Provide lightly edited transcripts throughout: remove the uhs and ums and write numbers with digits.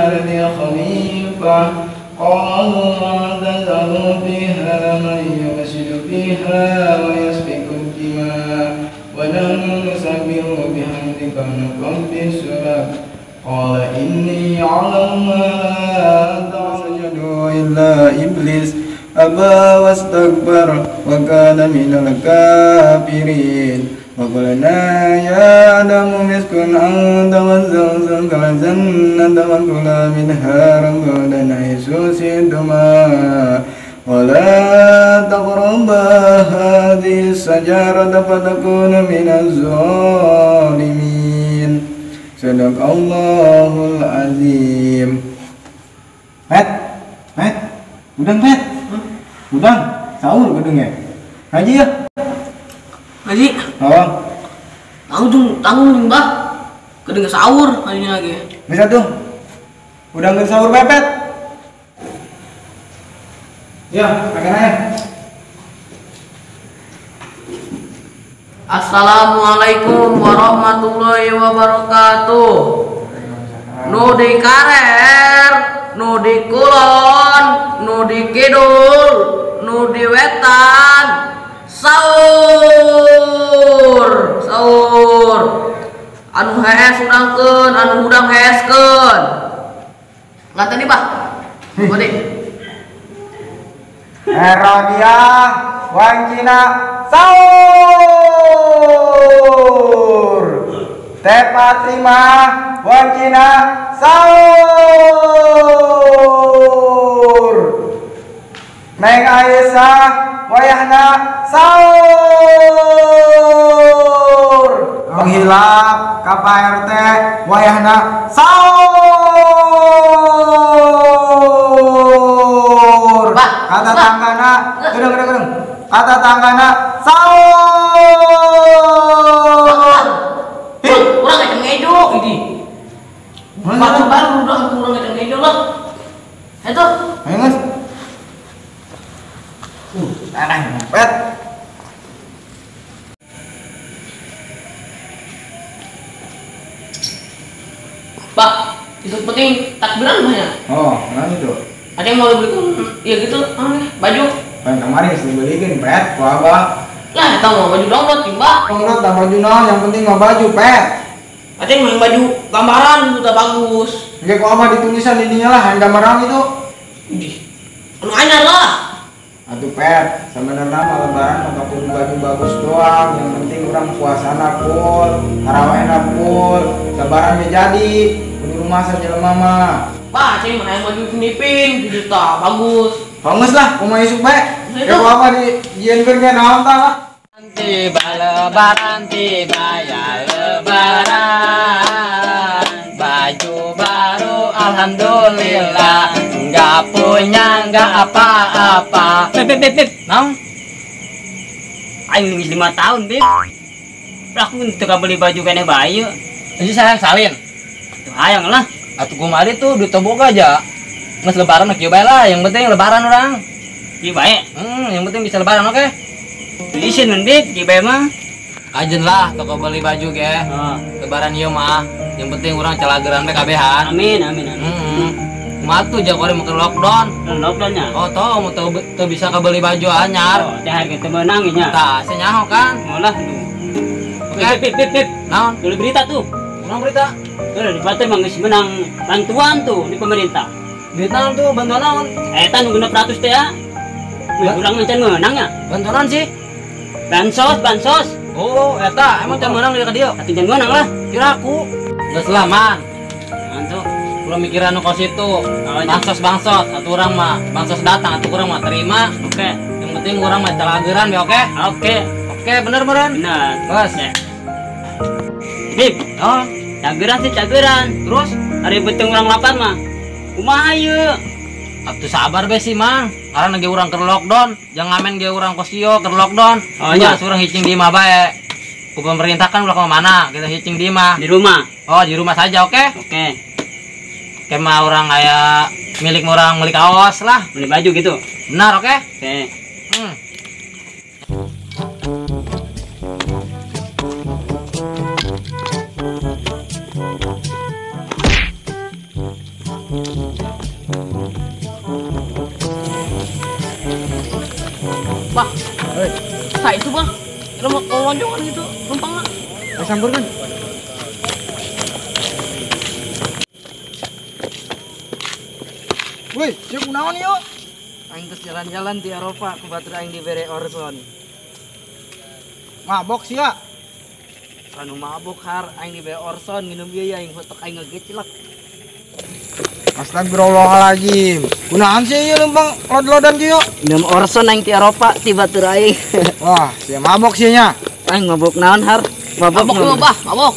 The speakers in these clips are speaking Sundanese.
الأرض خليفة قالوا أتجعل فيها من يفسد فيها ويسفك الدماء ونحن نسبح بحمدك ونقدس لك قال إني أعلم ما لا تعلمون إلا إبليس أبى واستكبر وكان من الكافرين وقلنا يا آدم اسكن أنت وزوجك الجنة وكلا منها رغدا حيث شئتما ولا تقربا هذه الشجرة فتكونا من الظالمين. صدق الله العظيم. Pet, pet, udang pet, udang, sahur gedungnya. Ngaji ya? Ngaji? Oh. Tanggung, tanggung bah. Gedung sahur ngajinya lagi. Bisa tuh. Udang ke sahur pepet. Ya, makan aja. Assalamualaikum warahmatullahi wabarakatuh. Nu di karer, nu di kulon, nu di kidul, nu di wetan. Sahur, sahur. Anu hees hudangkeun, anu hudang heeskeun. Nganten nih, Bah. Bade. Herodia wancina sahur. Teh Fatimah wancina sahur. Neng Aisyah wayahna sahur. Penghilap ka Pak RT wayahna sahur. Kata tanggana, gedeng gedeng gedeng. Kata tanggana sahur. Urang ngeceng ngejo ini. Batu baru urang urang ngeceng ngejo lah. Itu. Ayo guys. Tanah pet. Pak, itu penting takbiran banyak. Oh, kenapa itu? Ada yang mau dibelikan, ya gitu, baju. Pengen kemarin harus dibelikan, pet, kok apa? Lah, kita mau baju download, timba. Download, tak baju naon, yang penting mau baju, pet. Ada yang mau baju gambaran itu udah bagus. Oke, kok apa ditulisan ininya lah, yang gambaran itu. Idih, anu anyar lah. Atuh pet, sebenarnya mah lebaran mah kudu baju bagus doang, yang penting orang puasana full, tarawihna full, lebaran jadi, di rumah saja lemah mah. Pak, cing mah yang baju nipin gitu tah, bagus. Bagus lah, kumaha isuk bae. Ya apa di jieunkeun ge naon tah lah. Tiba lebaran, tiba ya lebaran. Baju baru alhamdulillah. Nggak punya nggak apa-apa. Beb, beb, beb, naon? Aing geus 5 tahun, Beb. Aku teu beli baju keneh bae. Jadi sayang salin. Tuh hayang lah. Atuh kumari tuh duit boga aja. Geus lebaran kieu bae lah, yang penting lebaran urang. Kieu bae. Yang penting bisa lebaran, oke? Isin mun Beb, kieu bae mah. Ajen lah toko beli baju ge. Lebaran ieu mah, yang penting urang calageran bae kabehan. Amin, amin, amin. Kumaha tuh jakore mau ke lockdown. Lockdownnya? Oh, toh mau teu bisa kebeli baju anyar. Oh, teh harga teu meunang nya. Tah, asa nyaho kan. Molah duh. Oke, Beb, Beb, Beb. Naon? Dulu berita tuh. Naon berita? Tuh, di Batur mah geus menang bantuan tuh di pemerintah. Duit naon tuh, bantuan naon? Eta nu 600 teh ya. Wih, urang can meunang nya. Bantuan naon sih? Bansos, bansos. Oh, eta emang can meunang di ka dieu? Atuh can meunang lah. Kira aku. Geus lah, Man. Naon tuh? Ulah mikiran nu kos itu. Bansos bansos, atuh urang mah bansos datang atuh urang mah terima. Oke. Yang penting urang mah calageran be, oke? Oke. Oke, bener meureun? Bener. Bos. Bib. Oh, cageran sih cageran. Terus hari beuteung urang lapar mah. Kumaha ieu? Atuh sabar be sih, Mang. Karena ge urang keur lockdown, jangan ngamen ge urang kos ieu keur lockdown. Oh nya, urang hicing di imah bae. Ku pemerintah kan ulah ka mana, kita hicing di imah. Di rumah. Oh, di rumah saja, oke? Oke. Kema orang kayak milik orang milik kaos lah, beli baju gitu. Benar, oke? Oke. Bah, saya itu bah, kita mau lonjongan gitu, numpang lah. Campur kan? Woi, siap kunaon yuk? Aing terus jalan-jalan di Eropa, ku batur aing dibere Orson. Mabok sia. Anu mabok har, aing dibere Orson minum ieu ya aing hotok aing ngegeclek. Astagfirullahaladzim. Kunaon sih ieu lempang lod-lodan kieu? Minum Orson aing di Eropa ti batur aing. Wah, sia mabok sia nya. Aing mabok naon har? Mabok mabok bah, mabok.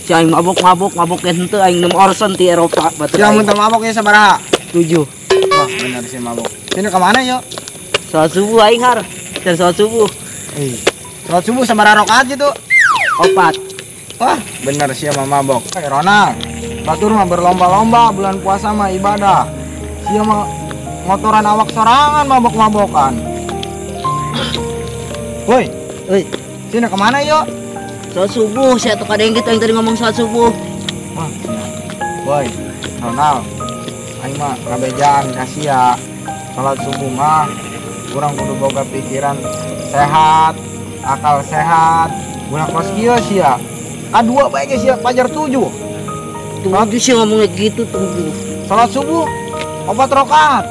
Si aing mabok mabok mabok henteu aing minum Orson ti Eropa batur. Sia mun teu mabok ieu sabaraha? 7. Wah, bener sih mabok. Sini ke mana yuk? Sholat subuh aing har. Dan sholat subuh. Sholat subuh sabaraha rakaat gitu? 4. Wah, bener sih sama mabok. Eh, Ronald, batur mah berlomba-lomba bulan puasa mah ibadah. Sia mah ngotoran awak sorangan mabok-mabokan. Woi, woi, sini kemana yuk? Sholat subuh, saya tuh kadang gitu yang tadi ngomong sholat subuh. Wah, woi, Ronald, aing mah kabejaan kasih ya. Sholat subuh mah kurang kudu boga pikiran sehat, akal sehat. Ulah kos kieu sia. Kadua bae ge sia pajar 7. Tujuh sih ngomongnya gitu tujuh. Salat subuh 4 rakaat.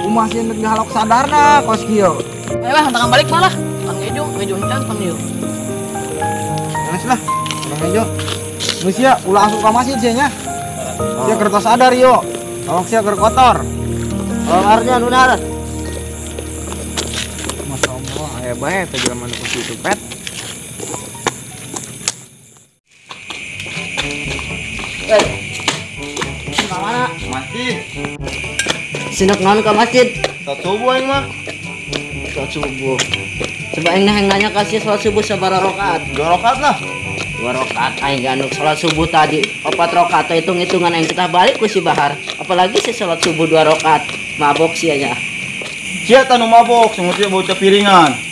Umah sieun deuk dihalok sadarna kos kieu. Ayolah, hantakan balik malah. Kan ngejo, ngejo encan pan ieu. Geus lah, urang ngejo. Geus sia ulah asup ka masjid sia nya. Sia keur tos sadar yo. Awak sia keur kotor. Arnya lunar. Masya Allah, aya bae teh jelema nu kitu pet. Ka mana? Masjid. Sinak naon ka masjid? Salat subuh aing mah. Salat subuh. Coba aing nanya kasih salat subuh sabaraha rakaat? 2 rakaat lah. 2 rakaat aing ganuk salat subuh tadi 4 rakaat hitung-hitungan aing kita balik ku si Bahar. Apalagi si salat subuh 2 rakaat. Mabok sia nya. Sia tanu mabok, sungut sia bocah piringan.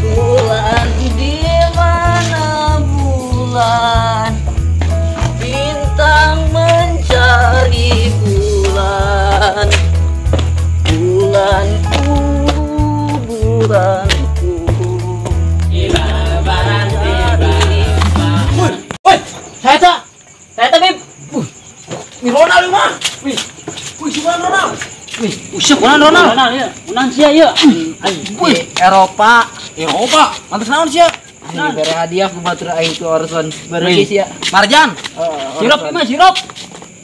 Bulan di mana bulan? Bintang mencari bulan. Bulanku, bulanku. Lebaran tiba. Woi, saya tak Bib. Wih, Ronald mah. Wih, wih, si Ronald. Wih, usah Ronald. Ronald ya. Unang sia ieu. Wih, Eropa. Eropa. Mantas naon sia? Ini bere hadiah ku batur aing ku Orson. Bere sia. Marjan. Sirup mah sirup.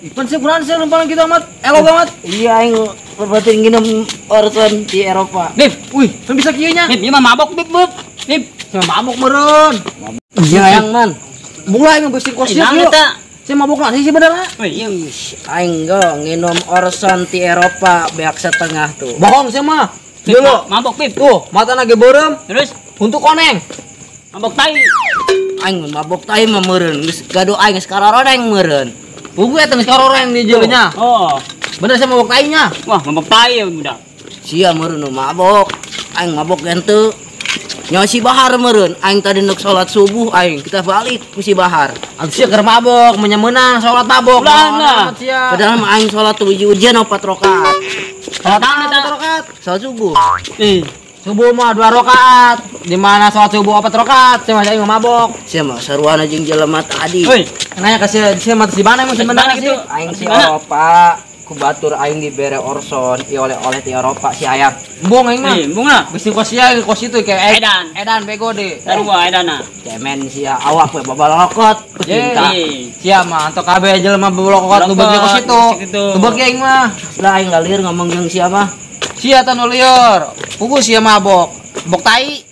Ipan sia kunaon sia lempang kitu amat. Elo banget. Iya aing batur nginum Orson di Eropa. Bib, wih, kan bisa kieu nya. Bib, ieu mah mabok Bib, Bib. Bib, sia mabok meureun. Iya yang man. Mulai ngebersih kos sia. Sia mabok lah sih sebenarnya. Wih, iya aing go nginum Orson di Eropa beak setengah tuh. Bohong sia mah. Dulu mabok Bib. Tuh, matana ge beureum. Terus untuk koneng. Mabok tai. Aing mabok tai mah meureun. Geus gaduh aing geus karoreng meureun. Pugu eta geus karoreng di jeunya. Oh. Bener sia mabok tainya. Wah, mabok tai budak. Sia meureun nu mabok. Aing mabok henteu. Nyawa si Bahar meureun, aing tadi nuk salat subuh aing kita balik ku si Bahar. Atuh sia keur mabok, menyemeunang salat mabok. Lah. Padahal mah aing salat tuh ujian 4 rakaat. Salat 4 rakaat. Salat subuh. Subuh mah 2 rakaat. Di mana salat subuh 4 rakaat, sia mah aing mabok. Sia mah saruana jeung jelema tadi. Heuy, nanya ka sia, sia mah di mana emang sebenarnya gitu? Aing si Eropa. Ku batur aing dibere Orson, ieu oleh-oleh ti Eropa si ayam. Embung aing mah. Embung lah. Bisi kos sia kos itu kayak edan. Edan bego deh. Sarua edana. Cemen sia awak we babalokot cinta. Sia mah antok kabeh jelema babalokot nu beuki kos itu. Nu beuki aing mah. Lah aing lalir ngomong jeung sia mah. Sia tah nu lieur. Pugu sia mabok. Mabok tai.